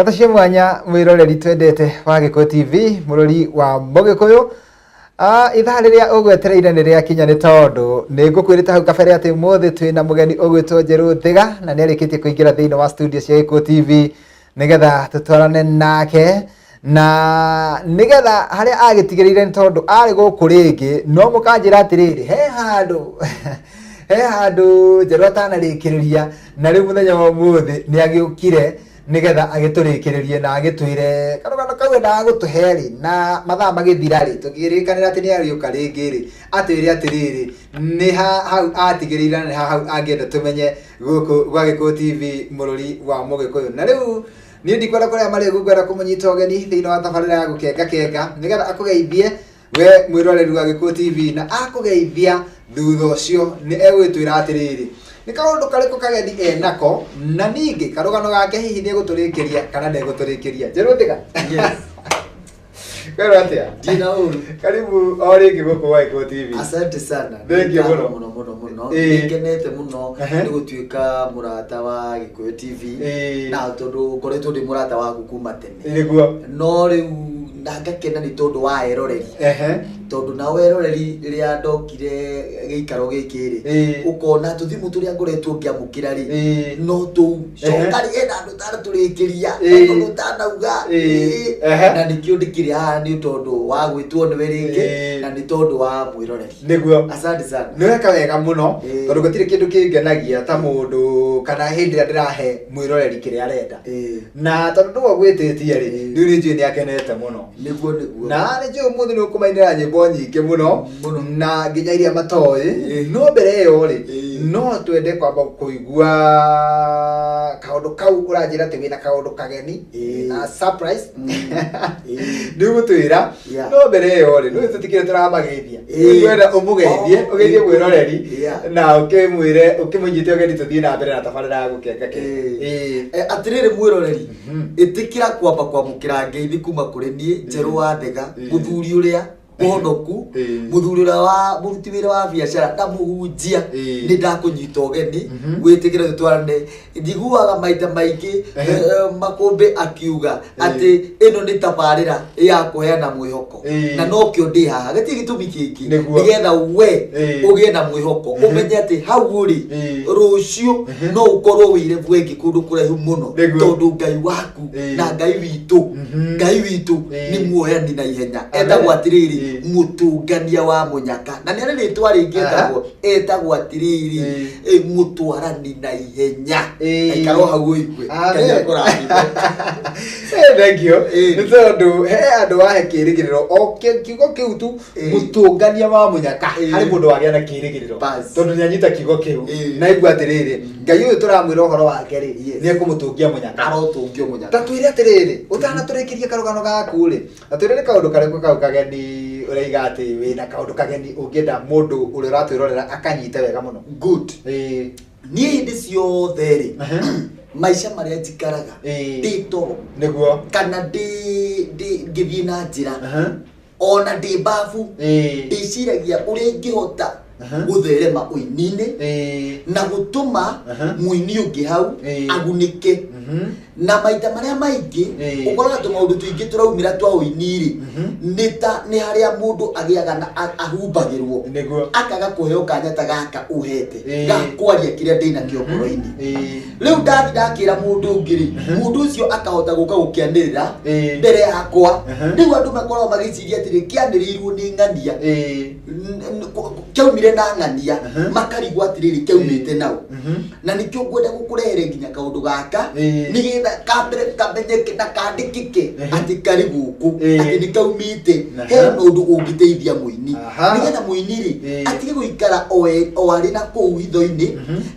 Ngatho cia mwanya mwĩroreri twendete wa Gĩkũyũ TV, mũrori wa Mũgĩkũyũ. Ithaa rĩrĩa ũgwetereire nĩ rĩakinya nĩ tondũ nĩ ngũkwĩrĩte hau kabere atĩ ũmũthĩ twĩna mũgeni ũgwĩtwo Njerũ Thiga na nĩ arĩkĩtie kũingĩra thĩinĩ wa studio cia Gĩkũyũ TV nĩgetha tũtwarane nake na nĩgetha harĩa agĩtigĩrĩire nĩ tondũ arĩ gũkũ rĩngĩ no mũkanjĩra atĩrĩrĩ he handũ he handũ Njerũ atanarĩkĩrĩria na rĩu mũthenya wa ũmũthĩ nĩ agĩũkire nĩgetha agĩtũrĩkĩrĩrie na agĩtwĩre karũgano kau endaga gũtũhe rĩ na mathaa magĩthira rĩ tũkĩrĩkanĩra atĩ nĩ arĩũka rĩngĩ rĩ atwĩre atĩrĩrĩ nĩ ha hau atigĩrĩire na nĩ ha hau angĩenda tũmenye gũkũ gwa Gĩkũyũ TV mũrũri wa Mũgĩkũyũ. Na rĩu niĩ ndikwenda kũrĩa marĩgu, ngwenda kũmũnyita ũgeni thĩinĩ wa tabarĩra ya gũkenga kenga nĩgetha akũgeithie we mwĩroreri wa Gĩkũyũ TV, na akũgeithia thutha ũcio nĩ egũgĩtwĩra atĩrĩrĩ nĩ kaũndũ karĩkũ kageni enako, na ningĩ karũgano gake hihi nĩ egũtũrĩkĩria kana ndegũtũrĩkĩria. Njerũ Thiga. Yes. Kwĩrwo atĩa? Ndina ũru. Karibu o rĩngĩ gũkũ gwa Gĩkũyũ TV. Asante sana. Thank you Nĩ ngatho mũno. mũno mũno mũno. Ĩĩ. Nĩngenete mũno Ehe. nĩ gũtuĩka mũrata wa Gĩkũyũ TV. Ĩĩ. Na tondũ ngoretwo ndĩ mũrata waku kuma tene. Nĩguo. No rĩu na ngakena nĩ tondũ wa eroreri. Ehe. Tondũ nao eroreri rĩrĩa ndokire gĩikaro gĩkĩ rĩ, Ĩĩ. ũkona tũthimũ tũrĩa ngoretwo ngĩamũkĩra rĩ, Ĩĩ. no tũu Ehe. coka rĩ hena andũ ũtanatũrĩkĩria Ĩĩ. hena ũndũ ũtanauga Ĩĩ. Ĩĩ. Ehe. Na nĩkĩo ndĩkĩrĩ haha nĩ tondũ wa gwĩtwo nĩwe rĩngĩ Ĩĩ. na nĩ tondũ wa mwĩroreri. Nĩguo. Asante sana. Nĩ weka wega mũno Ĩĩ. tondũ gũtirĩ kĩndũ kĩngenagia ta mũndũ kana hĩndĩ ĩrĩa ndĩrahe mwĩroreri kĩrĩa arenda. Ĩĩ. Na tondũ nĩwe ũgwĩtĩtie rĩ, Ĩĩ. rĩu nĩ njũĩ nĩ akenete mũno. Nĩguo nĩguo. Na nĩ njũĩ ũmũthĩ nĩ ũkũmainĩra nyĩmbo nyingĩ mũno Mũno. na nginya iria matoĩ. Ĩĩ. No mbere ĩyo rĩ, Ĩĩ. no twende kwamba kũigua kaũndũ kau ũranjĩra atĩ wĩna kaũndũ kageni Ĩĩ. na surprise. Ĩĩ. Nĩ ũgũtwĩra. Yeah. No mbere ĩyo rĩ, nĩ tũtikĩrĩ tũramageithia. Ĩĩ. Ngwenda ũmũgeithie, Oh, ũgeithie ĩĩ. mwĩroreri Yeah. na ũkĩmwĩre ũkĩmũnyite ũgeni tũthiĩ na mbere na tabarĩra ya gũkenga kenga. Ĩĩ. Ĩĩ. Atĩrĩrĩ mwĩroreri, ĩtĩkĩra kwamba kwamũkĩra ngeithi kuma kũrĩ niĩ Njerũ wa Thega, Ĩĩ. mũthuri ũrĩa mũhonoku, Ĩĩ. mũthuri ũrĩa wa mũruti wĩra wa biacara na mũhunjia. Ĩĩ. Nĩ ndakũnyita ũgeni wĩtĩkĩre tũtwarane. Njiguaga maita maingĩ Ehe. Makũmbĩ akiuga atĩ ĩno nĩ tabarĩra ya kũheana mwĩhoko. Ĩĩ. Na nokĩo ndĩ haha, gĩtirĩ gĩtũmi kĩngĩ Nĩguo. nĩgetha we Ĩĩ. ũgĩe na mwĩhoko, ũmenye atĩ hau ũrĩ Ĩĩ. rũciũ no ũkorwo wĩ irebu ĩngĩ kũndũ kũraihu mũno. Nĩguo. Tondũ Ngai waku Ĩĩ. na Ngai witũ, Ngai witũ Ĩĩ. nĩ muoyani na ihenya. Amen. Etagwo atĩrĩrĩ Ĩĩ. mũtũngania wa mũnyaka, na nĩ arĩ rĩtwa rĩngĩ Aha. etagwo etagwo atĩrĩrĩ Ĩĩ. mũtwarani na ihenya. Ĩĩ. Aikara o hau ũigue. Amen. Ngai akũrathime. Thank you. Ĩĩ. Nĩ tondũ he andũ wahe kĩrĩgĩrĩro o kiugo kĩu tu Ĩĩ. mũtũngania wa mũnyaka Ĩĩ. harĩ mũndũ wagĩa na kĩrĩgĩrĩro Bas. tondũ nĩ anyita kiugo kĩu Ĩĩ. na aigua atĩrĩrĩ Ngai ũyũ tũramwĩra ũhoro wake rĩ Yes. nĩ ekũmũtũngia mũnyaka. Arotũngio mũnyaka. Ta twĩre atĩrĩrĩ ũtanatũrĩkĩria karũgano gaku rĩ, na twĩre nĩ kaũndũ karĩkũ kau kageni ũraiga atĩ wĩna kaũndũ kageni ũngĩenda mũndũ ũrĩa ũratwĩrorera akanyite wega mũno. Good. Ĩĩ. Niĩ hĩndĩ ciothe rĩ, Ehe. maica marĩa njikaraga Ĩĩ. ndĩ toro Nĩguo. kana ndĩ ngĩthiĩ na njĩra Ehe. ona ndĩ mbabu, Ĩĩ. ndĩciragia ũrĩa ingĩhota Aha. gũtherema ũini-inĩ Ĩĩ. na gũtũma Aha. mũini ũngĩ hau Ĩĩ. agunĩke. Na maita marĩa maingĩ Ĩĩ. ũkoraga tũmaũndũ tũingĩ tũraumĩra twa ũini-rĩ, nĩ ta nĩ harĩa mũndũ agĩaga na ahumbagĩrwo Nĩguo. akaga kũheo kanya ta gaka ũhete Ĩĩ. ga kwaria kĩrĩa ndĩnakĩo ngoro-inĩ. Ĩĩ. Rĩu ndathi ndakĩra mũndũ ũngĩ rĩ, mũndũ ũcio akahota gũka gũkĩanĩrĩra Ĩĩ. mbere yakwa. Aha. Rĩu andũ makoragwo magĩciria atĩrĩ kĩanĩrĩirwo nĩ ng'ania, Ĩĩ. kĩaumire na ng'ania, Aha. makarigwo atĩrĩrĩ kĩaumĩte nao. Na nĩkĩo ngwenda gũkũrehere nginya kaũndũ gaka Ĩĩ. nĩgetha kambere kamenyeke na kandĩkĩke Ehe. atĩ karĩ gũkũ, Ĩĩ. atĩ nĩ kaumĩte Aha. he ũndũ ũngĩteithia mũini Aha. nĩgetha mũini rĩ Ĩĩ. atige gũikara o arĩ na kũu hitho-inĩ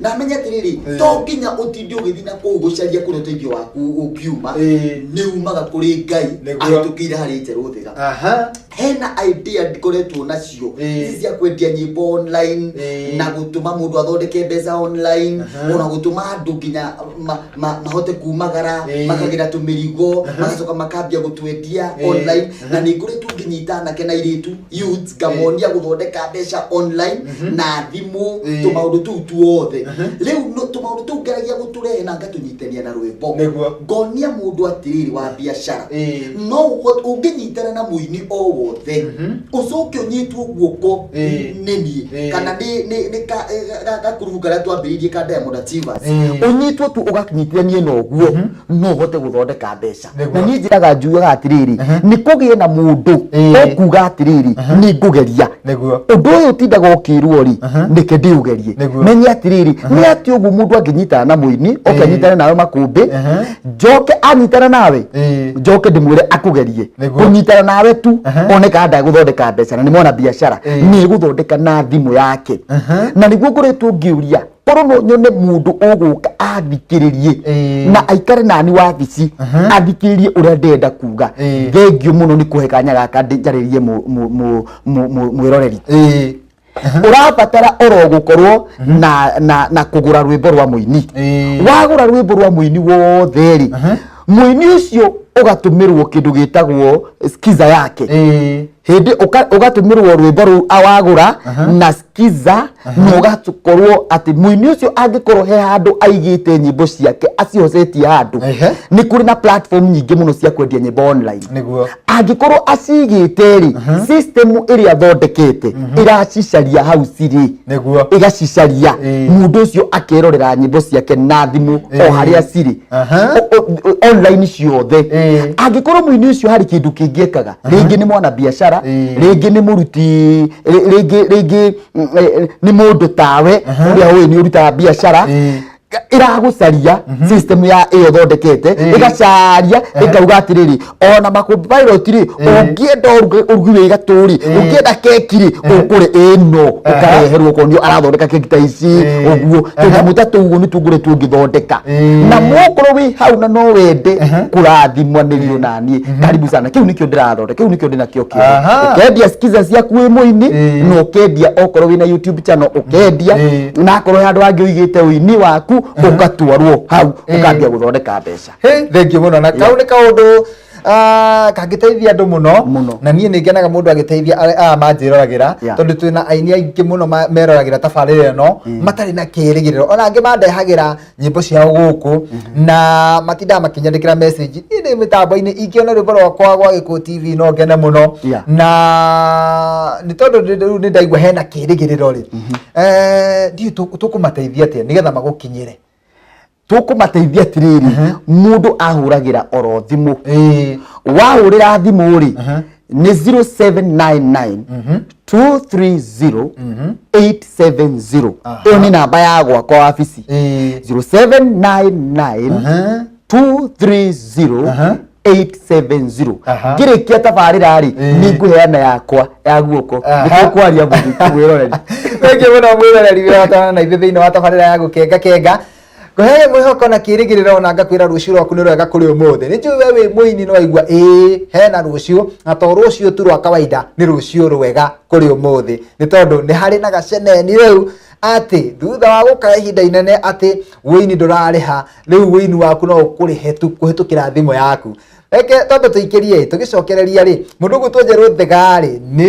na amenye atĩrĩrĩ Ĩĩ. to nginya ũtinde ũgĩthiĩ na kũu gũcaria kũrĩa ũteithio waku ũngiuma, Ĩĩ. nĩ umaga kũrĩ Ngai Nĩguo. ahĩtũkĩire harĩ Njerũ Thiga. Aha. Hena idea ngoretwo nacio Ĩĩ. ici cia kwendia nyĩmbo online, na gũtũma mũndũ athondeke mbeca online, ona gũtũma andũ nginya mahote kumagara, makagĩra tũmĩrigo, magacoka makambia gũtwendia online. Na nĩ ngoretwo ngĩnyita anake na airĩtu, youths, ngamonia gũthondeka mbeca online na thimũ, tũmaũndũ tũu tuothe. Rĩu tũmaũndũ tũu ngeragia gũtũrehe na ngatũnyitania na rwĩmbo. Ngonia mũndũ atĩrĩrĩ, wa biacara, no ũngĩnyitana na mũini o wothe, ũcoke ũnyitwo guoko nĩ niĩ kana nĩ gakurubu karĩa twambĩrĩirie ka Diamond Achievers, ũnyitwo tu ũganyitithanie na ũguo, no ũhote gũthondeka mbeca. Na niĩ njĩraga, njugaga atĩrĩrĩ, nĩ kũgĩe na mũndũ ũkuga atĩrĩrĩ, nĩ ngũgeria ũndũ ũyũ ũtindaga ũkĩrwo rĩ, nĩke ndĩũgerie. Menye atĩrĩrĩ, nĩ atĩ ũguo mũndũ angĩnyitana na mũini, oke anyitane nawe makũmbĩ, njoke anyitana nawe, njoke ndĩmwĩre akũgerie kũnyitana nawe tu, one kana ndagũthondeka mbeca. Na nĩ mwana biacara nĩ egũthondeka na thimũ yake. Na nĩguo ngoretwo ngĩũria korwo no nyone mũndũ ũgũka athikĩrĩrie na aikare nani wabici athikĩrĩrie ũrĩa ndĩrenda kuga. Thengio mũno nĩ kũhe kanya gaka njarĩrie mwĩroreri. Ũrabatara oro gũkorwo na kũgũra rwĩmbo rwa mũini. Wagũra rwĩmbo rwa mũini wothe rĩ, mũini ũcio ũgatũmĩrwo kĩndũ gĩtagwo skiza yake. Hĩndĩ ũgatũmĩrwo rwĩmbo rũu awagũra na skiza, na ũgakorwo atĩ mũini ũcio angĩkorwo he handũ aigĩte nyĩmbo ciake acihocetie handũ, nĩ kũrĩ na platform nyingĩ mũno cia kwendia nyĩmbo online. Angĩkorwo acigĩte rĩ, system ĩrĩa athondekete ĩracicaria hau cirĩ, ĩgacicaria, mũndũ ũcio akerorera nyĩmbo ciake na thimũ o harĩa cirĩ online ciothe. Angĩkorwo mũini ũcio harĩ kĩndũ kĩngĩ ekaga, rĩngĩ nĩ mwana biacara, rĩngĩ nĩ mũruti, rĩngĩ nĩ mũndũ tawe ũrĩa ũĩ nĩ ũrutaga biacara, ĩragũcaria system ya ĩyo thondekete, ĩgacaria, ĩkauga atĩrĩrĩ, ona makũmbĩ pilot rĩ, ũngĩenda ũrugi wĩ gatũ rĩ, ũngĩenda keki rĩ, ũkũrĩ ĩno, ũkareherwo ũkonio arathondeka keki ta ici. Ũguo tũnyamũ ta tũu ũguo nĩ tũngũrĩtwo ngĩthondeka. Na mwokorwo wĩ hau na no wende kũrathimwa nĩrio naniĩ, karibu sana. Kĩu nĩkĩo ndĩrathondeka, kĩu nĩkĩo ndĩnakĩo kĩo. Ũkendia skiza ciaku wĩ mũini, na ũkendia okorwo wĩna YouTube channel ũkendia, na akorwo he handũ hangĩ ũigĩte ũini waku, ũgatwarwo hau, ũkambia gũthondeka mbeca. Hey, thank you mũno. Na kau nĩ kaũndũ kangĩteithia andũ mũno. Mũno. Na niĩ nĩ ngenaga mũndũ agĩteithia aya manjĩroragĩra, tondũ twĩna aini aingĩ mũno meroragĩra tabarĩra ĩno matarĩ na kĩrĩgĩrĩro. Ona angĩ mandehagĩra nyĩmbo ciao gũkũ na matindaga makĩnyandĩkĩra message. Niĩ ndĩ mĩtambo-inĩ, ingĩona rwĩmbo rwakwa gwa Gĩkũyũ TV no ngene mũno. Na nĩ tondũ rĩu nĩ ndaigua hena kĩrĩgĩrĩro rĩ, ndiũĩ tũkũmateithia atĩa nĩgetha magũkinyĩre. Tũkũmateithia atĩrĩrĩ, mũndũ ahũragĩra oro thimũ. Wahũrĩra thimũ rĩ, nĩ 0799 230 870. Ĩyo nĩ namba ya gwakwa wabici. 0799 230 870. Ngĩrĩkia tabarĩra rĩ, nĩ ngũheana yakwa ya guoko. Nĩ tũkwaria mwĩroreri. Thengiũ mũno mwĩroreri wĩratana na ithuĩ thĩinĩ wa tabarĩra ya gũkenga kenga, ngũheage mwĩhoko na kĩrĩgĩrĩro, na ngakwĩra rũciũ rwaku nĩ rwega kũrĩ ũmũthĩ. Nĩ njũĩ we wĩ mũini no waigua ĩĩ hena rũciũ, na to rũciũ tu rwa kawaida, nĩ rũciũ rwega kũrĩ ũmũthĩ, nĩ tondũ nĩ harĩ na gaceneni rĩu atĩ thutha wa gũkara ihinda inene atĩ wĩini ndũrarĩha, rĩu wĩini waku no ũkũrĩhe tu kũhĩtũkĩra thimũ yaku. Reke twambe tũikĩrie, tũgĩcokereria rĩ, mũndũ ũgwĩtwo Njerũ Thega rĩ, nĩ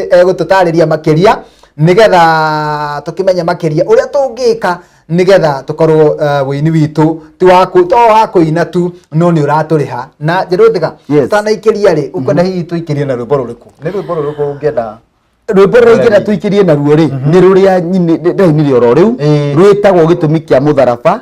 egũtũtarĩria makĩria nĩgetha tũkĩmenye makĩria ũrĩa tũngĩka nĩgetha tũkorwo wĩini witũ ti wa to wa kũina tu, no nĩ ũratũrĩha. Na Njerũ Thega, tũtanaikĩria rĩ, ũkwenda hihi tũikĩrie na rwĩmbo rũrĩkũ? Nĩ rwĩmbo rũrĩkũ ũngĩenda? Rwĩmbo rũrĩa ingĩenda tũikĩrie naruo rĩ, nĩ rũrĩa ndainire oro rĩu, rwĩtagwo Gĩtũmi kĩa Mũtharaba.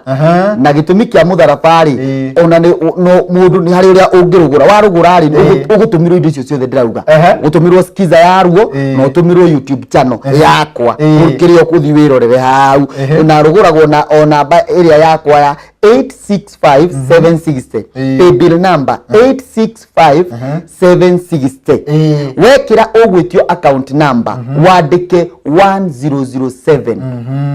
Na Gĩtũmi kĩa Mũtharaba rĩ, ona nĩ no mũndũ nĩ harĩ ũrĩa ũngĩrũgũra. Warũgũra rĩ, ũgũtũmĩrwo indo icio ciothe ndĩrauga. Ũgũtũmĩrwo skiza yaruo, na ũtũmĩrwo YouTube channel yakwa, kĩrĩa ũkũthiĩ wĩrorere hau. Na rũgũragwo na o namba ĩrĩa yakwa ya 865760, paybill number 865760. Wekĩra ũgwĩtio account number, wandĩke 1007.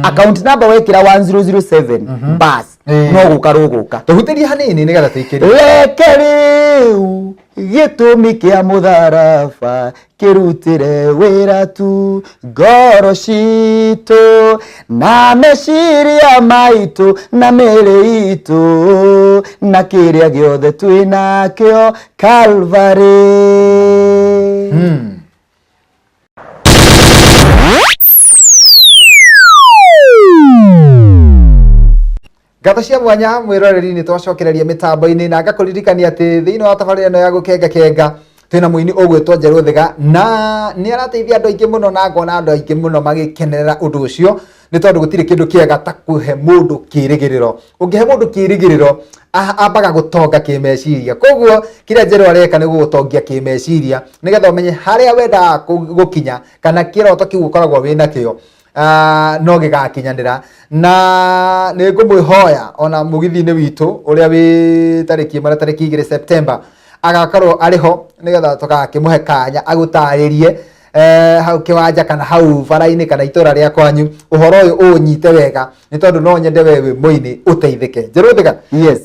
Account number wekĩra 1007, bas, no gũka rũgũka. Tũhutĩrie hanini nĩgetha tũikĩrie. Reke rĩu Gĩtũmi kĩa mũtharaba kĩrutĩre wĩra tu ngoro citũ na meciria maitũ na mĩĩrĩ itũ na kĩrĩa gĩothe twĩ nakĩo Calvary. Ngatho cia mwanya mwĩroreri nĩ twacokereria mĩtambo-inĩ na ngakũririkania atĩ thĩinĩ wa tabarĩra ĩno ya gũkenga kenga twĩna mũini ũgwĩtwo Njerũ Thiga na nĩ arateithia andũ aingĩ mũno na ngona andũ aingĩ mũno magĩkenerera ũndũ ũcio nĩ tondũ gũtirĩ kĩndũ kĩega ta kũhe mũndũ kĩrĩgĩrĩro. Ũngĩhe mũndũ kĩrĩgĩrĩro ambaga gũtonga kĩmeciria, koguo kĩrĩa Njerũ areka nĩ gũgũtongia kĩmeciria nĩgetha ũmenye harĩa wendaga gũkinya kana kĩroto kĩu ũkoragwo wĩnakĩo no gĩgakinyanĩra. Na nĩ ngũmwĩhoya ona mũgithi-inĩ witũ ũrĩa wĩ tarĩki 1 na tarĩki 2 September agakorwo arĩ ho nĩgetha tũgakĩmũhe kanya agũtarĩrie hau kĩwanja kana hau bara-inĩ kana itũra rĩa kwanyu ũhoro ũyũ ũũnyite wega nĩ tondũ no nyende we wĩ mũini ũteithĩke. Njerũ Thiga. Yes.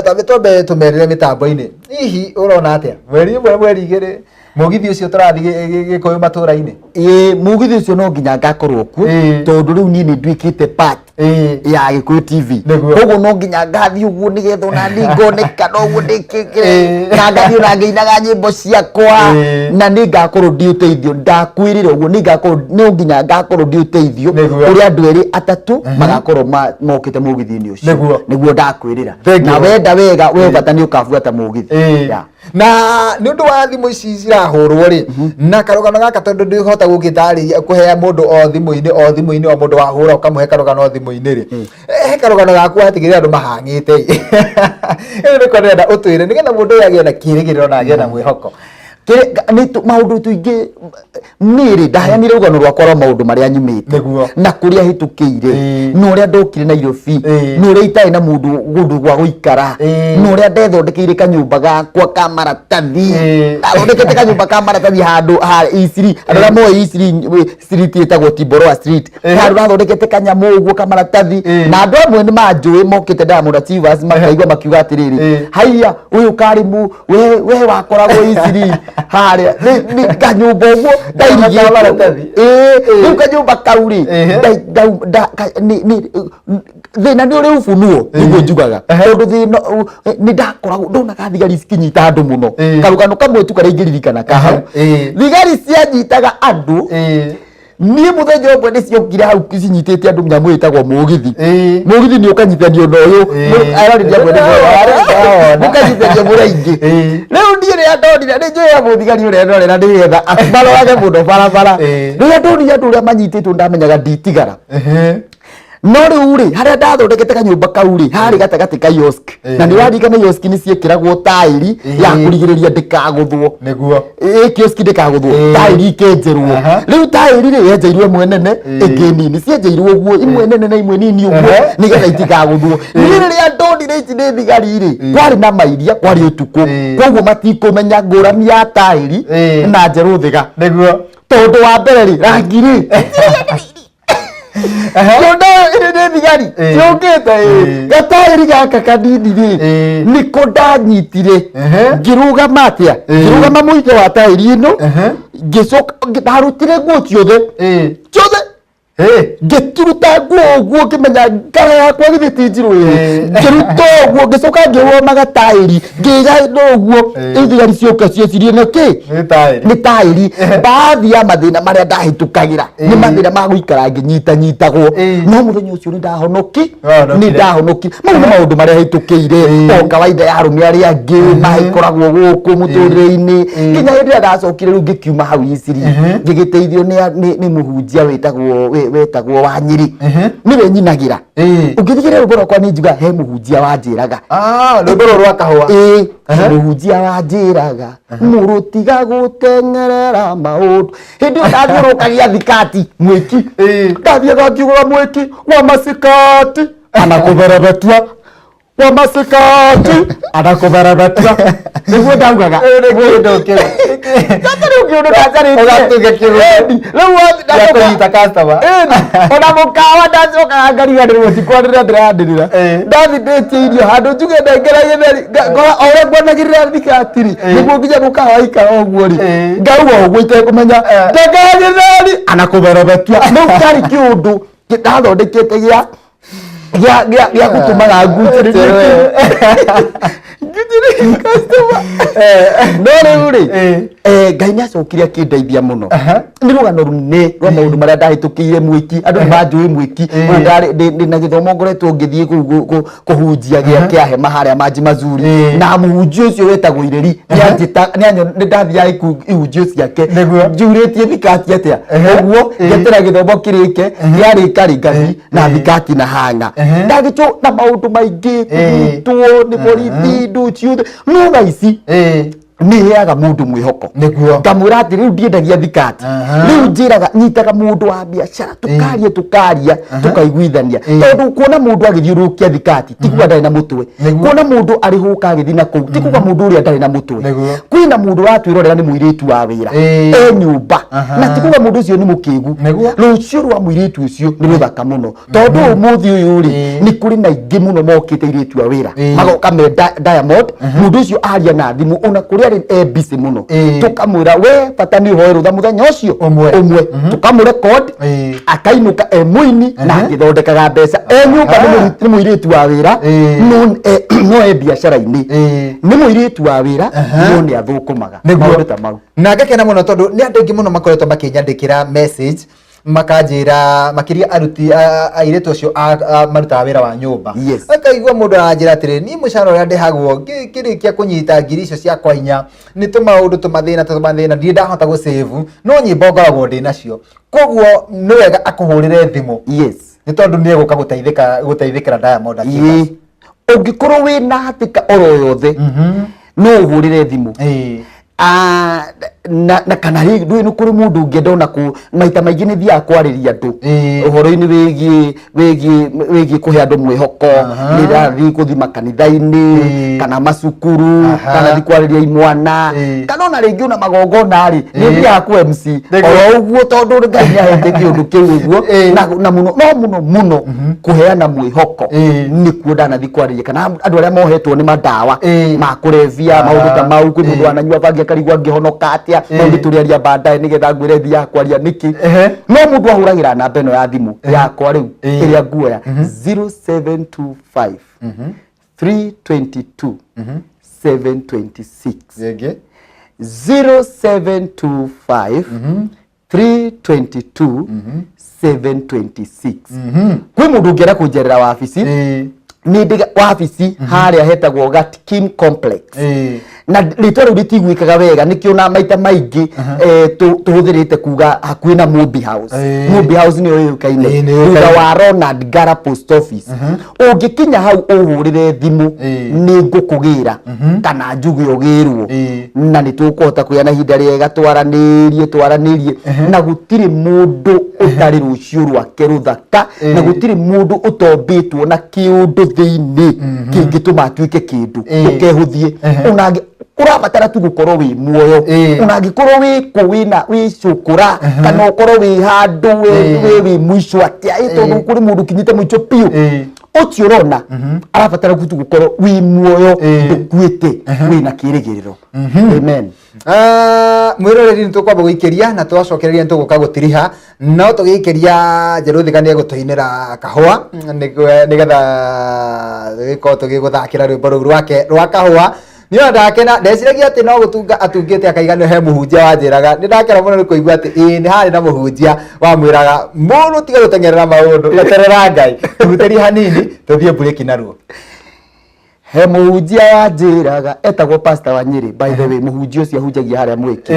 Tambe twambe tũmerĩre mĩtambo-inĩ, hihi ũrona atĩa mweri 1 mweri 2 mũgithi ũcio tũrathiĩ Gĩkũyũ matũra-inĩ? Ĩĩ, mũgithi ũcio no nginya ngakorwo kuo tondũ rĩu niĩ nĩ nduĩkĩte part ya Gĩkũyũ TV, koguo no nginya ngathiĩ ũguo nĩgetha ona niĩ ngoneka no ũguo ndĩkĩkĩre na ngathiĩ ona ngĩinaga nyĩmbo ciakwa na nĩ ngakorwo ndĩ ũteithio. Ndakwĩrĩra ũguo nĩ ngakorwo, no nginya ngakorwo ndĩ ũteithio kũrĩ andũ erĩ atatũ magakorwo mokĩte mũgithi-inĩ ũcio. Nĩguo ndakwĩrĩra. Na wenda wega we bata nĩ ũkabuata mũgithi. Na nĩ ũndũ wa thimũ ici cirahũrwo rĩ na karũgano gaka tondũ ndĩhota gũgĩtarĩria kũhea mũndũ o thimũ-inĩ o thimũ-inĩ o mũndũ wahũra ũkamũhe karũgano o thimũ-inĩ rĩ, he karũgano gaku watigĩrĩra andũ mahang'ĩte ĩno nĩko ndĩrenda ũtwĩre nĩgetha mũndũ ũyũ agĩe na kĩĩrĩgĩrĩro na agĩe na mwĩhoko. Maũndũ tũingĩ niĩ rĩ ndaheanire rũgano rwakwa rwa maũndũ marĩa nyumĩte na kũrĩa hĩtũkĩire na ũrĩa ndokire Nairobi na ũrĩa itarĩ na mũndũ kũndũ gwa gũikara na ũrĩa ndethondekeire kanyũmba gakwa ka maratathi. Ndathondekete kanyũmba ka maratathi handũ ha Eastleigh, andũ arĩa moĩ Eastleigh street ĩtagwo Timboroa Street, handũ ndathondekete kanyamũ ũguo ka maratathi na andũ amwe nĩ manjũĩ mokĩte Diamond Achievers makaigua makiuga atĩrĩrĩ, haiya ũyũ karĩmũ we wakoragwo Eastleigh harĩa kanyũmba ũguo ndairigĩte. Rĩu kanyũmba kau rĩ thĩna nĩ ũrĩ ufunuo nĩguo njugaga tondũ thĩna nĩ ndakoragwo ndonaga thigari cikinyita andũ mũno. Karũgano kamwe tu karĩa ingĩririkana ka hau, thigari cianyitaga andũ. Niĩ mũthenya ũmwe nĩ ciokire hau cinyitĩte andũ nyamũ ĩtagwo mũgithi. Mũgithi nĩ ũkanyitithanio na ũyũ ararĩria amwe mũkanyitithanio mũrĩ aingĩ. Rĩu niĩ rĩrĩa ndonire nĩ njũĩ mũthigari ũrĩa ndorera nĩgetha marorage mũno barabara. Rĩrĩa ndonire andũ ũrĩa manyitĩtwo ndamenyaga nditigara. No rĩu rĩ harĩa ndathondekete kanyũmba kau rĩ harĩ gatagatĩ ka kiosk na nĩ ũraririkana kiosk nĩ ciĩkĩragwo taĩri ya kũrigĩrĩria ndĩkagũthwo. Nĩguo. Ĩ kiosk ndĩkagũthwo taĩri ikenjerwo. Rĩu taĩri rĩ yenjeirwo ĩmwe nene ĩngĩ nini, cienjeirwo ũguo imwe nene na imwe nini ũguo nĩgetha itikagũthwo. Niĩ rĩrĩa ndonire ici nĩ thigari rĩ kwarĩ na mairia, kwarĩ ũtukũ, koguo matikũmenya ngũrani ya taĩri na Njerũ Thiga. Nĩguo. Tondũ wa mbere rĩ rangi rĩ kĩondo ĩrĩ nĩ thigari ciũkĩte gataĩri gaka kanini rĩ nĩko ndanyitire ngĩrũgama atĩa, ngĩrũgama mũico wa taĩri ĩno ngĩcoka ndarutire nguo ciothe ciothe ngĩturuta nguo ũguo ngĩmenya ngara yakwa githĩ ti njirũ ĩ, ngĩruta ũguo ngĩcoka ngĩrũgama gataĩri ngĩga ũguo thigari cioka ciecirie na kĩ nĩ taĩri. Baadhi ya mathĩna marĩa ndahĩtũkagĩra nĩ mathĩna ma gũikara ngĩnyitanyitagwo, no mũthenya ũcio nĩ ndahonoki nĩ ndahonoki. Mau nĩ maũndũ marĩa hĩtũkĩire o kawaida ya arũme arĩa angĩ magĩkoragwo gũkũ mũtũrĩre-inĩ nginya hĩndĩ ĩrĩa ndacokire rĩu ngĩkiuma hau Eastleigh ngĩgĩteithio nĩ mũhunjia wĩtagwo Wanyĩrĩ, nĩwe nyinagĩra. Ũngĩthikĩrĩria rwĩmbo rwakwa nĩ njugaga he mũhunjia wanjĩraga. Rwĩmbo rũrũ rwa kahũa. Ĩĩ, mũhunjia wanjĩraga mũrũ tiga gũteng'erera maũndũ. Hĩndĩ ĩyo ndathiũrũrũkagia thikati mwĩki, ndathiaga ngiugaga mwĩki wa macikati anakũberebetua. Wa masikati anakũberebetua nĩguo ndaugaga. Kĩndũ kĩu. Sasa rĩu kĩũndũ ndacarĩtie. Ũgatunga kĩũndũ. Ĩni, rĩu Gĩa kũnyita customer. Ĩni, ona mũkawa ndacokaga ngariganĩrwo ti kwanĩrĩra ndĩranĩrĩra. Ndathi ndĩtie irio handũ njuge ndengera gĩtheri, ngora o ũrĩa ngwanagĩrĩra thikati rĩ, nĩguo nginya mũkawa ikara ũguo rĩ, ngauga ũguo itekũmenya ndengera gĩtheri anakũberebetua. Rĩu kĩarĩ kĩũndũ ndathondekete gĩa gĩa gũtũmaga ngucĩrĩrie ngucĩrĩrie customer. No rĩu rĩ, Ngai nĩ acokire akĩndeithia mũno. Nĩ rũgano rũnene rwa maũndũ marĩa ndahĩtũkĩire mwĩki. Andũ nĩ manjũĩ mwĩki. Ona ndĩ na gĩthomo ngoretwo ngĩthiĩ kũu kũhunjia gĩa kĩa hema harĩa Maji Mazuri. Na mũhunjia ũcio wetagwo Ireri nĩ ndathiaga ihunjio ciake. Njurĩtie thikati atĩa ũguo ngetera gĩthomo kĩrĩke, kĩarĩka rĩ ngathi na thikati na hanga. Ndagĩtwo na maũndũ maingĩ, kũnyitwo nĩ borithi, ndũ ciothe, no thaa ici nĩ heaga mũndũ mwĩhoko. Ngamwĩra atĩ rĩu ndiendagia thikati. Rĩu njĩraga nyitaga mũndũ wa biacara, tũkaria tũkaria tũkaiguithania, tondũ kuona mũndũ agĩthiũrũrũkia thikati ti kuga ndarĩ na mũtwe. Kuona mũndũ arĩhũka agĩthiĩ na kũu ti kuga mũndũ ũrĩa ndarĩ na mũtwe. Kwĩna mũndũ ũratwĩrorera nĩ mũirĩtu wa wĩra e nyũmba, na ti kuga mũndũ ũcio nĩ mũkĩgu. Rũciũ rwa mũirĩtu ũcio nĩ rũthaka mũno, tondũ ũmũthĩ ũyũ rĩ, nĩ kũrĩ na aingĩ mũno mokĩte airĩtu a wĩra, magoka me Diamond. Mũndũ ũcio aria na thimũ ona kũrĩa arĩ e busy mũno, tũkamwĩra we bata nĩ ũhoe rũtha mũthenya ũcio Ũmwe. Ũmwe tũkamũrecord, akainũka e mũini na agĩthondekaga mbeca e nyũmba. Nĩ mũirĩtu wa wĩra, no e biacara-inĩ. Nĩ mũirĩtu wa wĩra no nĩ athũkũmaga. Maũndũ ta mau. Na ngakena mũno tondũ nĩ andũ aingĩ mũno makoretwo makĩnyandĩkĩra message, makanjĩra makĩria aruti airĩtu acio marutaga wĩra wa nyũmba. Akaigua mũndũ aranjĩra atĩrĩ, niĩ mũcara ũrĩa ndĩhagwo ngĩrĩkia kũnyita ngiri icio ciakwa inya nĩ tũmaũndũ tũmathĩna tũmathĩna, ndirĩ ndahota gũsave, no nyĩmbo ngoragwo ndĩ nacio, koguo nĩ wega akũhũrĩre thimũ. Nĩ tondũ nĩ egũka gũteithĩka gũteithĩkĩra Diamond Achievers. Ũngĩkorwo wĩna hatĩka oro yothe, no ũhũrĩre thimũ. Na kana rĩ ndũĩ nĩ kũrĩ mũndũ ũngĩenda ona kũ maita maingĩ nĩ thiaga kwarĩria andũ ũhoro-inĩ wĩgiĩ kũhe andũ mwĩhoko. Nĩ ndathiĩ gũthiĩ makanitha-inĩ kana macukuru, kana thiĩ kwarĩria imwana, kana ona rĩngĩ ona magongona rĩ, nĩ thiaga kũ MC oro ũguo, tondũ Ngai nĩ ahete kĩũndũ kĩu ũguo. Na mũno no mũno mũno kũheana mwĩhoko nĩkuo ndanathiĩ kwarĩria, kana andũ arĩa mohetwo nĩ mandawa ma kũrebia, maũndũ ta mau. Kwĩ mũndũ ananyua bangi akarigwo angĩhonoka atĩa. Maũndũ tũrĩaria baadaye nĩgetha ngwĩre thiaga kwaria nĩkĩ. No mũndũ ahũragĩra namba ĩno ya thimũ yakwa rĩu ĩrĩa nguoya, 0725 322 726. Rĩngĩ. 0725 322 726. Kwĩ mũndũ ũngĩenda kũnjerera wabici, nĩ ndĩ wabici harĩa hetagwo Gatkim Complex, na rĩtwa rĩu rĩtiguĩkaga wega, nĩkĩo na maita maingĩ tũhũthĩrĩte kuga hakuhĩ na Mobi House. Mobi House nĩyo yũĩkaine. Ĩĩ, nĩ yũĩkaine. Thutha wa Ronald Ngara Post Office. Ũngĩkinya hau ũhũrĩre thimũ, nĩ ngũkũgĩra kana njuge ũgĩrwo, na nĩ tũkũhota kũgĩa na ihinda rĩega twaranĩrie twaranĩrie. Na gũtirĩ mũndũ ũtarĩ rũciũ rwake rũthaka, na gũtirĩ mũndũ ũtombĩtwo na kĩũndũ thĩinĩ kĩngĩtũma atuĩke kĩndũ. Ũkehũthie ona ũrabatara tu gũkorwo wĩ muoyo. Ona angĩkorwo wĩ kũ wĩna wĩ cũkũra, kana ũkorwo wĩ handũ wĩ mũico atĩa, tondũ kũrĩ mũndũ ũkinyĩte mũico biũ. Ũcio ũrona arabatara tu gũkorwo wĩ muoyo, ndũkuĩte, wĩna kĩrĩgĩrĩro. Amen. Mwĩroreri, nĩ tũkwamba gũikĩria na twacokereria nĩ tũgũka gũtiriha, no tũgĩikĩria Njerũthika nĩ egũtũinĩra kahũa nĩgetha tũgĩkorwo tũgĩgũthakĩra rwĩmbo rũu rwake rwa kahũa. Niĩ ona ndakena, ndeciragia atĩ no gũtunga atungĩte akaiga nĩ he mũhunjia wanjĩraga. Nĩ ndakena mũno nĩ kũigua atĩ ĩĩ nĩ harĩ na mũhunjia wamwĩraga mũndũ tiga gũteng'erera maũndũ, eterera Ngai. Tũhutĩrie hanini tũthiĩ mburĩki naruo. He mũhunjia wanjĩraga etagwo Pastor wa Nyĩrĩ, by the way, mũhunjia ũcio ahunjagia harĩa Mwĩki.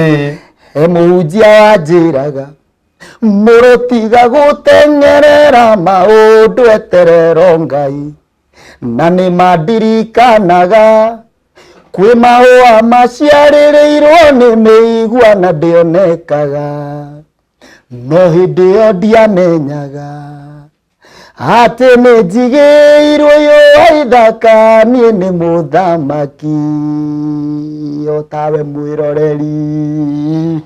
He mũhunjia wanjĩraga, mũrũtiga gũteng'erera maũndũ, eterero Ngai. Na nĩ mandirikanaga kwĩ mahũa maciarĩrĩirwo nĩ mĩigua na ndĩonekaga, no hĩndĩ ĩyo ndiamenyaga. Atĩ nĩ njigĩirwo yũa ithaka, niĩ nĩ mũthamaki o tawe mwĩroreri.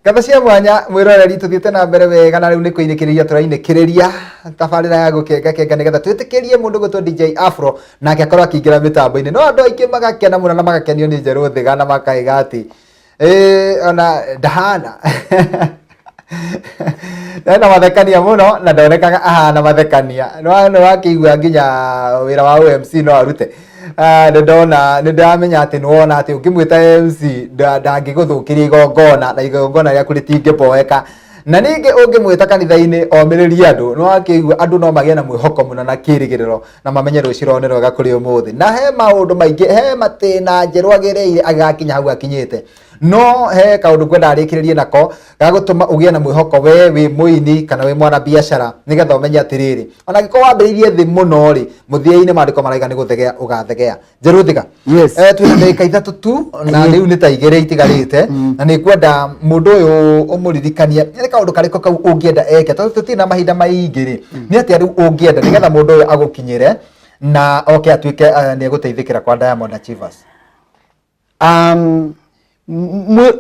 Ngatho cia mwanya mwĩroreri, tũthiĩte na mbere wega na rĩu nĩ kũinĩkĩrĩria tũrainĩkĩrĩria tabarĩra ya gũkengakenga nĩgetha twĩtĩkĩrie mũndũ gwĩtwo DJ Afro nake akorwo akĩingĩra mĩtambo-inĩ. No andũ aingĩ magakena mũno na magakenio nĩ Njerũ Thiga na makaiga atĩ ona ndahana ena mathekania mũno na ndonekaga ahana mathekania. No nĩ wakĩigua nginya wĩra wa OMC no arute. Nĩ ndona, nĩ ndamenya atĩ nĩ wona atĩ ũngĩmwĩta MC ndangĩgũthũkĩria igongona na igongona rĩaku rĩtingĩboeka. Na ningĩ ũngĩmwĩta kanitha-inĩ omĩrĩrie andũ, nĩ wakĩigua andũ no magĩe na mwĩhoko mũno na kĩrĩgĩrĩro na mamenye rũciũ rwao nĩ rwega kũrĩ ũmũthĩ. Na he maũndũ maingĩ, he matĩna Njerũ agereire agĩgakinya hau akinyĩte. No he kaũndũ ngwenda arĩkĩrĩrie nako ga gũtũma ũgĩe na mwĩhoko we wĩ mũini kana wĩ mwana biacara, nĩgetha ũmenye atĩrĩrĩ, ona angĩkorwo wambĩrĩirie thĩ mũno rĩ, mũthia-inĩ maandĩko maraiga nĩ gũthegea ũgathegea. Njerũ Thiga. Yes. Twĩna ndagĩka 3 tu na rĩu nĩ ta 2 itigarĩte, na nĩ ngwenda mũndũ ũyũ ũmũririkanie nĩ kaũndũ karĩkũ kau ũngĩenda eke, tondũ tũtirĩ na mahinda maingĩ rĩ, nĩ atĩa rĩu ũngĩenda nĩgetha mũndũ ũyũ agũkinyĩre na oke atuĩke nĩ egũteithĩkĩra kwa Diamond Achievers?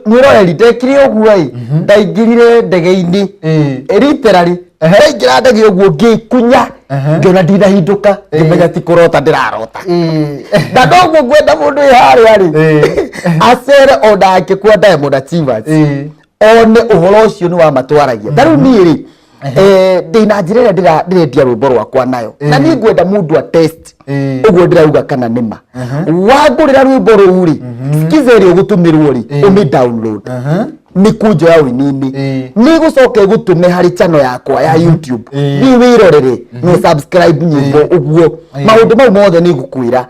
Mwĩroreri, ndekire ũguo ĩ, ndaingĩrire ndege-inĩ literally ndaingĩra ndege ũguo ngĩkunya, ngĩona ndinahindũka, ngĩmenya ti kũrota ndĩrarota. Na noguo ngwenda mũndũ wĩ harĩa rĩ acere onake kwa Diamond Achievers, one ũhoro ũcio nĩ wamatwaragia. Ta rĩu niĩ rĩ, ndĩna njĩra ĩrĩa ndĩrendia rwĩmbo rwakwa nayo, na niĩ ngwenda mũndũ a test ũguo ndĩrauga kana nĩma. Wangũrĩra rwĩmbo rũu rĩ, skiza ĩrĩa ũgũtũmĩrwo rĩ, ũmĩ download nĩ kũnjoya ũini-inĩ, nĩ gũcoka ĩgũtũme harĩ channel yakwa ya YouTube, thiĩ wĩrorere no subscribe nyĩmbo ũguo. Maũndũ mau mothe nĩ ngũkwĩra,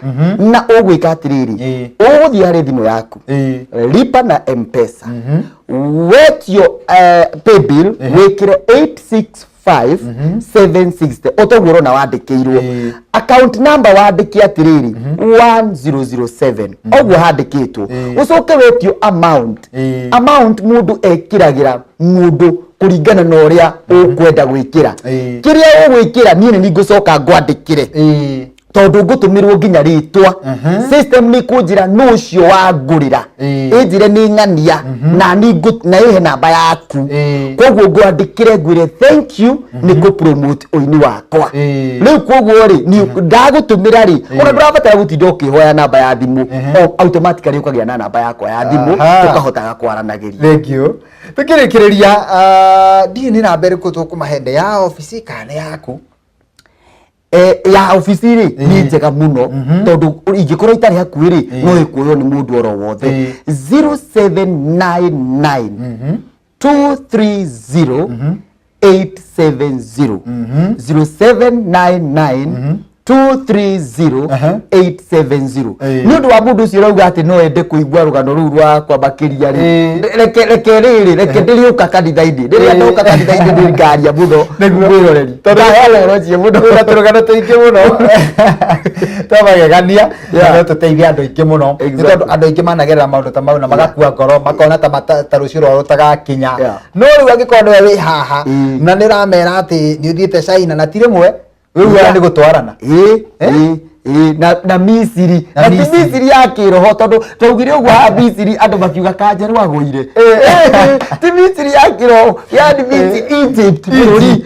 na ũgwĩka atĩrĩrĩ, ũgũthiĩ harĩ thimũ yaku, lipa na M-Pesa, wetio paybill, wĩkĩre 865760 o toguo ũrona wandĩkĩirwo. Account number wandĩke atĩrĩrĩ 1007 ũguo handĩkĩtwo. Ũcoke wetio amount. Amount mũndũ ekĩragĩra mũndũ kũringana na ũrĩa ũkwenda gwĩkĩra. Kĩrĩa ũgwĩkĩra niĩ nĩ ngũcoka ngwandĩkĩre, tondũ ngũtũmĩrwo nginya rĩtwa. System nĩ kũnjĩra nũ ũcio wangũrĩra, ĩnjĩre nĩ ng'ania na ni na ĩhe namba yaku. Koguo ngwandĩkĩre ngwĩre thank you nĩ kũ promote ũini wakwa. Rĩu koguo rĩ, ndagũtũmĩra rĩ, ona ndũrabatara gũtinda ũkĩhoya namba ya thimũ, o automatically ũkagĩa na namba yakwa ya thimũ, tũkahotaga kwaranagĩria. Thank you. Tukĩrĩkĩrĩria, ndiũĩ nĩ namba ĩrĩkũ tũkũmahe, nĩ ya obici kana nĩ yaku? Ya obici rĩ nĩ njega mũno, tondũ ingĩkorwo itarĩ hakuhĩ rĩ, no ĩkuoywo nĩ mũndũ oro wothe. 0799 230 870, 0799 230 870. Nĩ ũndũ wa mũndũ ũcio ũrauga atĩ no ende kũigua rũgano rũu rwakwa makĩria rĩ, reke rĩrĩ, reke ndĩrĩũka kanitha-inĩ. Rĩrĩa ndoka kanitha-inĩ nĩ ngaria mũno. Nĩguo. Mwĩroreri, ndaheana ũhoro ũcio mũno. Twĩna tũrũgano tũingĩ mũno twa magegania na no tũteithie andũ aingĩ mũno, nĩ tondũ andũ aingĩ managerera maũndũ ta mau na magakua ngoro, makona ta rũciũ rwao rũtagakinya. No rĩu angĩkorwo nĩwe wĩ haha na nĩ ũramera atĩ nĩ ũthiĩte China na ti rĩmwe, rĩu aya nĩ gũtwarana. Ĩĩ, ĩĩ, ĩĩ, na Misiri. Na Na ti Misiri. Misiri ya kĩroho, tondũ twaugire ũguo haha Misiri andũ makiuga kanjerũ agũire. Ti Misiri ya kĩroho, yani Misiri, Egypt, bũrũri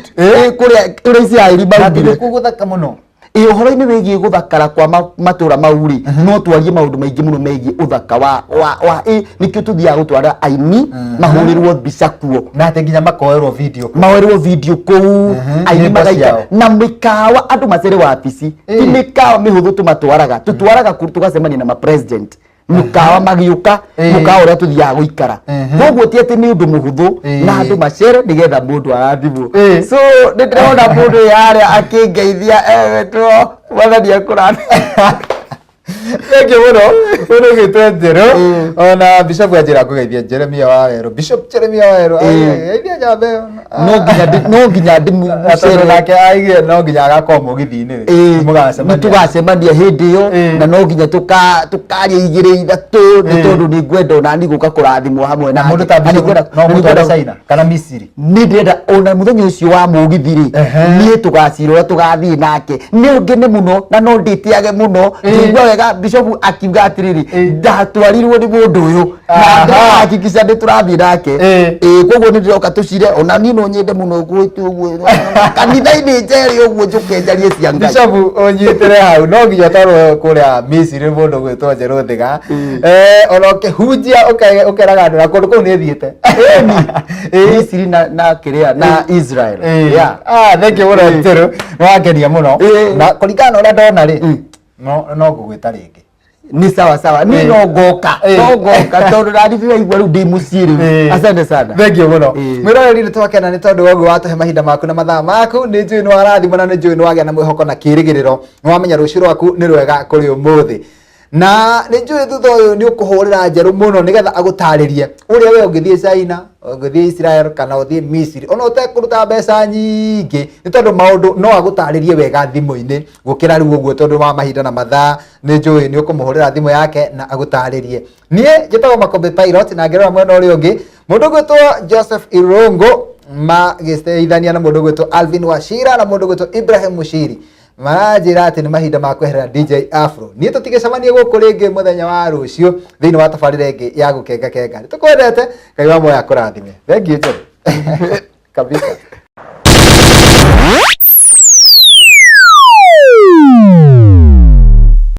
kũrĩa kũrĩa Isiraeli maumire. Nĩkuo gũthaka mũno. Ĩ, ũhoro-inĩ wĩgiĩ gũthakara kwa matũra mau rĩ, no twarie maũndũ maingĩ mũno megiĩ ũthaka wa nĩkĩo tũthiaga gũtwara aini mahũrĩrwo mbica kuo. Na atĩ nginya makoerwo video kũu. Maoerwo video kũu, aini Nyĩmbo magaika ciao. na mĩkawa, andũ macere wabici, ti mĩkawa mĩhũthũ tũmatwaraga, tũtwaraga kũu tũgacemania na ma president mũkawa magĩũka, mũkawa ũrĩa tũthiaga gũikara. Koguo ti atĩ nĩ ũndũ mũhũthũ, na andũ macere nĩgetha mũndũ arathimwo. So nĩ ndĩrona mũndũ ũyũ harĩa akĩngeithia, ewetwo Mwathani akũrathime. Thank you mũno mũndũ ũgĩtwo Njerũ. Ona Bishop anjĩra ngũgeithie Jeremia wa Werũ, Bishop Jeremia wa Werũ. Geithia njamba ĩyo. No nginya Tondũ ndĩmũcere. Nake aigire no nginya agakorwo mũgithi-inĩ rĩ, mũgacemania. Nĩtũgacemania hĩndĩ ĩyo. Na no nginya tũkaria igĩrĩ ithatũ, nĩ tondũ nĩ ngwenda onani gũka kũrathimwo hamwe Na nake. mũndũ ta Na nĩ Bishop no na nĩ mũtware ngwenda- China kana Misiri. Nĩ ndĩrenda ona mũthenya ũcio wa mũgithi rĩ, niĩ tũgacira ũrĩa tũgathiĩ nake, nĩ ngene mũno na no ndĩtĩage mũno. Ngĩigua wega bishop akiuga atĩrĩrĩ, ndatwarirwo nĩ mũndũ ũyũ na ndĩrahakikisha nĩ tũrathiĩ nake. Ĩĩ, koguo nĩ ndĩroka tũcire. Ona niĩ no nyende mũno gwĩtwo ũguo kanitha-inĩ njere ũguo, njũke njarie cia Ngai. Bishop, ũnyitĩre hau, no nginya ũtwarwo kũrĩa Misiri mũndũ gwĩtwo Njerũ Thiga. Ona ũkĩhunjia ũkeraga andũ na kũndũ kũu nĩ thiĩte. Misiri na kĩrĩa na Israel. Yeah. Ah, thank you mũno Njerũ, nĩ wangenia mũno. Na kũringana na ũrĩa ndona rĩ, no ngũgwĩta rĩngĩ. Ni sawa sawa, ni no ngoka. No ngoka tondũ nani ndĩraigua rĩu ndĩ mũciĩ rĩu. Asante sana. Thank you mũno. Mwĩroreri, nĩ twakena nĩ tondũ wa ũguo watũhe mahinda maku na mathaa maku. Nĩ njũĩ nĩ warathimwo na nĩ njũĩ nĩ wagĩa na mwĩhoko na kĩĩrĩgĩrĩro, nĩ wamenya rũciũ rwaku nĩ rwega kũrĩ ũmũthĩ. Na nĩ njũĩ thutha ũyũ nĩ ũkũhũrĩra Njerũ mũno nĩgetha agũtarĩrie ũrĩa we ũngĩthiĩ China, ũngĩthiĩ Israel kana ũthiĩ Misiri ona ũtekũruta mbeca nyingĩ, nĩ tondũ maũndũ no agũtarĩrie wega thimũ-inĩ gũkĩra rĩu ũguo. Tondũ wa mahinda na mathaa, nĩ njũĩ nĩ ũkũmũhũrĩra thimũ yake na agũtarĩrie. Niĩ njĩtagwo Makombe Pilot, na ngĩrora mwena ũrĩa ũngĩ mũndũ ũgwĩtwo Joseph Irungu magĩteithania na mũndũ ũgwĩtwo Alvin Wachira na mũndũ ũgwĩtwo Ibrahim Mushiri maranjĩra atĩ nĩ mahinda ma kweherera DJ Afro. Niĩ tũtigĩcemanie gũkũ rĩngĩ mũthenya wa rũciũ thĩinĩ wa tabarĩra ĩngĩ ya gũkenga kenga. Nĩ tũkwendete. Ngai wa moya kũrathime. Thank you, Njerũ, kabisa.